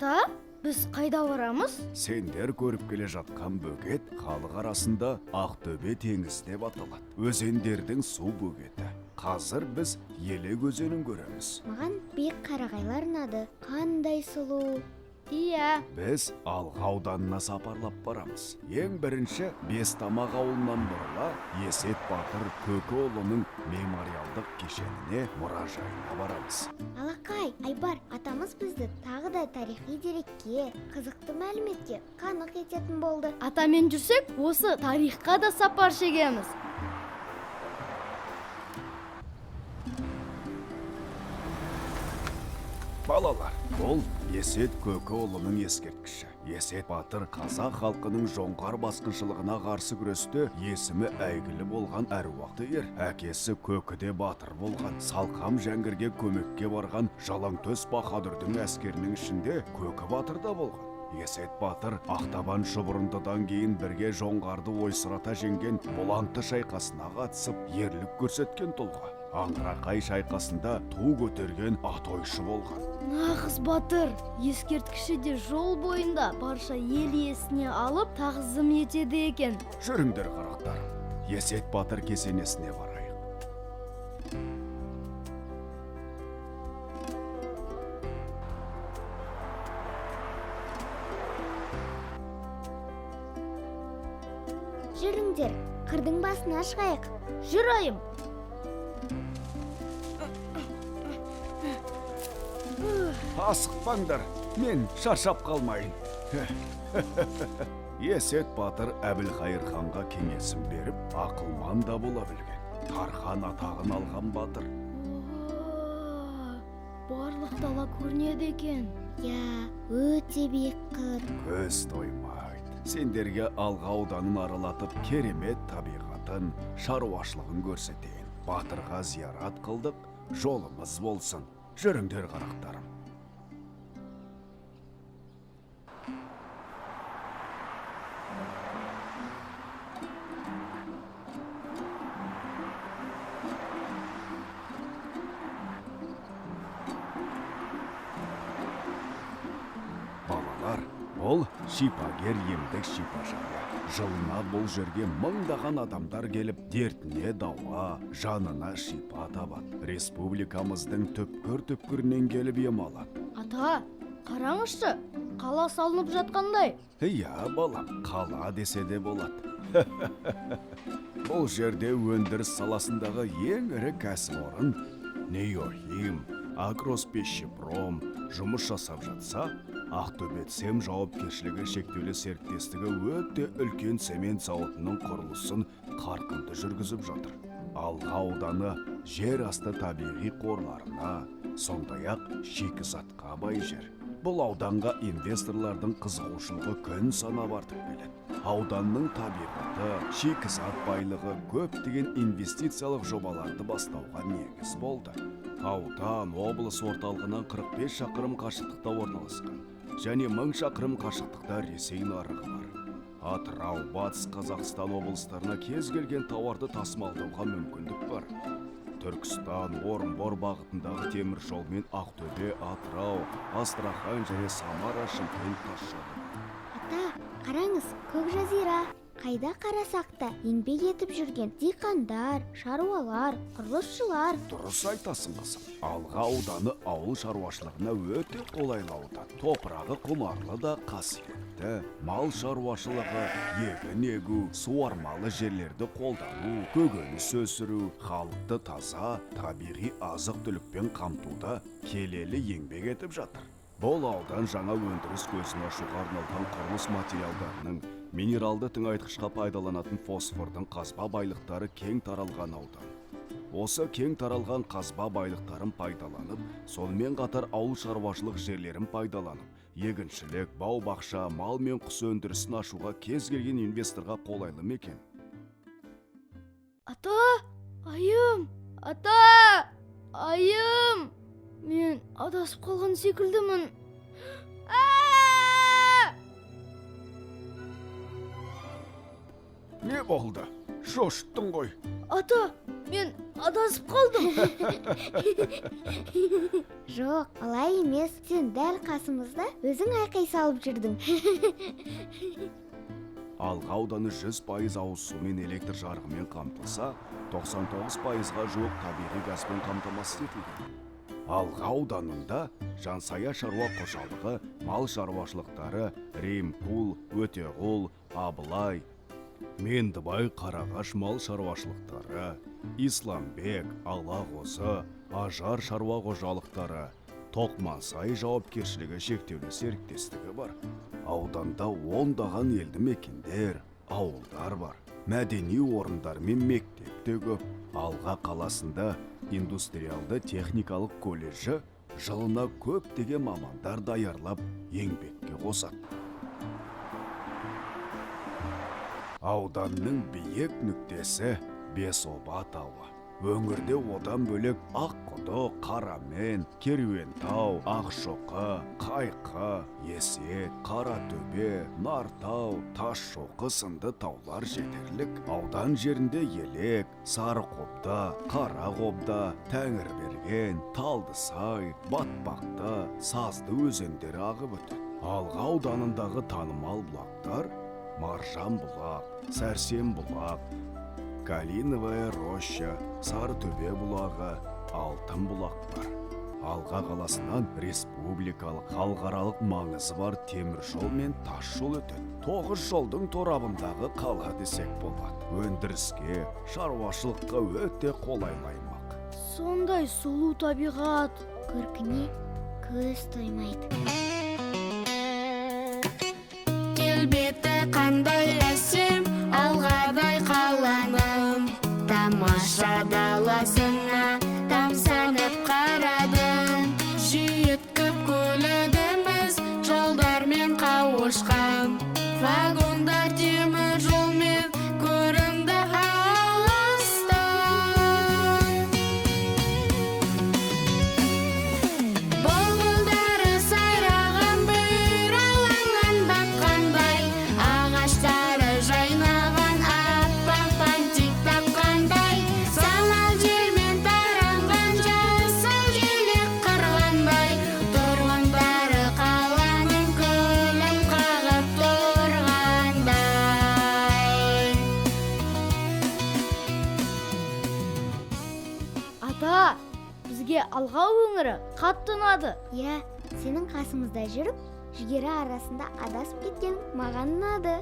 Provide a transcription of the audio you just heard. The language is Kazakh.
Ата, біз қайда барамыз? Сендер көріп келе жатқан бөгет халық арасында Ақтөбе теңізі деп аталады. Өзендердің су бөгеті. Қазір біз Елек өзенін көреміз. Маған биік қарағайлар ұнады. Қандай сұлу. Иә. Біз Алға ауданына сапарлап барамыз. Ең бірінші Бестамақ ауылынан бұрыла Есет батыр Көкеұлының мемориалдық кешеніне, мұражайына барамыз. Алақай, Айбар, атамыз бізді тағы да тарихи дерекке, қызықты мәліметке қанық ететін болды. Атамен жүрсек, осы тарихқа да сапар шегеміз. Балалар, бұл Есет Көкеұлының ескерткіші. Есет батыр қазақ халқының жоңғар басқыншылығына қарсы күресте есімі әйгілі болған әруақты ер. Әкесі Көкіде батыр болған. Салқам Жәңгірге көмекке барған Жалаңтөс баһадүрдің әскерінің ішінде Көкі батыр да болған. Есет батыр Ақтабан шұбырындыдан кейін бірге жоңғарды ойсырата жеңген Бұланты шайқасына қатысып, ерлік көрсеткен тұлға. Аңырақай шайқасында ту көтерген атойшы болған. Нағыз батыр. Ескерткіші де жол бойында барша ел есіне алып, тағзым етеді екен. Жүріңдер, қарақтарым, Есет батыр кесенесіне барайық. Жүріңдер, қырдың басына шығайық. Жүр, айым. Асықпаңдар, мен шаршап қалмайын. Есет батыр Әбілхайыр ханға кеңесін беріп, ақылман да бола білген. Тархан атағын алған батыр. О, барлық дала көрінеді екен. Иә, өте биік қыр. Көз тоймайды. Сендерге Алға ауданын аралатып, керемет табиғатын, шаруашылығын көрсетейін. Батырға зиярат қылдық, жолымыз болсын. Жүріңдер, қарақтарым. Балалар, бұл шипагер емдік шипажайы. Жылына бұл жерге мыңдаған адамдар келіп, дертіне дауа, жанына шипа табады. Республикамыздың түпкір-түпкірінен келіп ем алады. Ата, қараңызшы, қала салынып жатқандай. Иә, балам, қала десе де болады. Бұл жерде өндіріс саласындағы ең ірі кәсіпорын Неохим, Агроспищепром жұмыс жасап жатса, Ақтөбе Цем жауапкершілігі шектеулі серіктестігі өте үлкен цемент зауытының құрылысын қарқынды жүргізіп жатыр. Алға ауданы жер асты табиғи қорларына, сондай-ақ шикізатқа бай жер. Бұл ауданға инвесторлардың қызығушылығы күн санап артып келеді. Ауданның табиғаты, шикізат байлығы көптеген инвестициялық жобаларды бастауға негіз болды. Аудан облыс орталығынан 45 шақырым қашықтықта орналасқан және 1000 шақырым қашықтықта Ресей нарығы бар. Атырау, Батыс Қазақстан облыстарына кез келген тауарды тасымалдауға мүмкіндік бар. Түркістан, Орынбор бағытындағы темір жолмен Ақтөбе, Атырау, Астрахань және Самара, Шымкент тас жолы бар. Ата, қараңыз, көк жазира. Қайда қарасақ та еңбек етіп жүрген диқандар, шаруалар, құрылысшылар. Дұрыс айтасың, қызым. Алға ауданы ауыл шаруашылығына өте қолайлы аудан. Топырағы құнарлы да қасиетті. Мал шаруашылығы, егін егу, суармалы жерлерді қолдану, көкөніс өсіру, халықты таза, табиғи азық-түлікпен қамтуда келелі еңбек етіп жатыр. Бұл аудан жаңа өндіріс көзін ашуға арналған құрылыс материалдарының, минералды тыңайтқышқа пайдаланатын фосфордың қазба байлықтары кең таралған аудан. Осы кең таралған қазба байлықтарын пайдаланып, сонымен қатар ауыл шаруашылық жерлерін пайдаланып, егіншілік, бау-бақша, мал мен құс өндірісін ашуға кез келген инвесторға қолайлы мекен. Ата, айым, ата, айым. Мен адасып қалған секілдімін. А! Не болды? Шошыттың ғой. Ата, Мен адасып қалдым. Жоқ, олай емес. Сен дәл қасымызда өзің айқай салып жүрдің. Алға ауданы 100% ауыз сумен, электр жарығымен қамтылса, 99%-ға жуық табиғи газбен қамтамасыз етілген. Алға ауданында Жансая шаруа қожалығы, мал шаруашылықтары Римкул, Өтеғұл, Абылай, Мендібай, Қарағаш мал шаруашылықтары, Исламбек, Алағозы, Ажар шаруа қожалықтары, Тоқмансай жауапкершілігі шектеулі серіктестігі бар. Ауданда ондаған елді мекендер, ауылдар бар. Мәдени орындар мен мектеп те көп. Алға қаласында индустриалды техникалық колледжі жылына көптеген мамандар даярлап, еңбекке қосады. Ауданның биік нүктесі Бесоба тауы. Өңірде одан бөлек Аққұдық, Қарамен, Керуентау, Ақшоқы, Қайқы, Есет, Қаратөбе, Нартау, Тасшоқы сынды таулар жетерлік. Аудан жерінде Елек, Сарықобда, Қарақобда, Тәңірберген, Талдысай, Батпақты, Сазды өзендері ағып өтеді. Алға ауданындағы танымал бұлақтар Маржан бұлақ, Сәрсен бұлақ, Калиновая роща, Сарытөбе бұлағы, Алтын бұлақ бар. Алға қаласынан республикалық, халықаралық маңызы бар темір жол мен тас жол өтеді. 9 жолдың торабындағы қала десек болады. Өндіріске, шаруашылыққа өте қолайлы аймақ. Сондай сұлу табиғат. Көркіне көз тоймайды. Келбеті қандай әсем Алғадай қаланың, тамаша даласына тамсанып қарадым. Жүйіткіп көлігіміз жолдармен қауышқан, вагондар темір жолмен көрінді алыстан. Бұлбұлдары сайраған бір алаңнан батқандай, ағаштары жайнаған аппақ бантик таққандай, самал желмен таранған жасыл желек қырғандай, тұрғындары қаланың күлім қағып тұрғандай. Ата, бізге Алға өңірі қатты ұнады. Иә, сенің қасымызда жүріп, жүгері арасында адасып кеткен маған ұнады.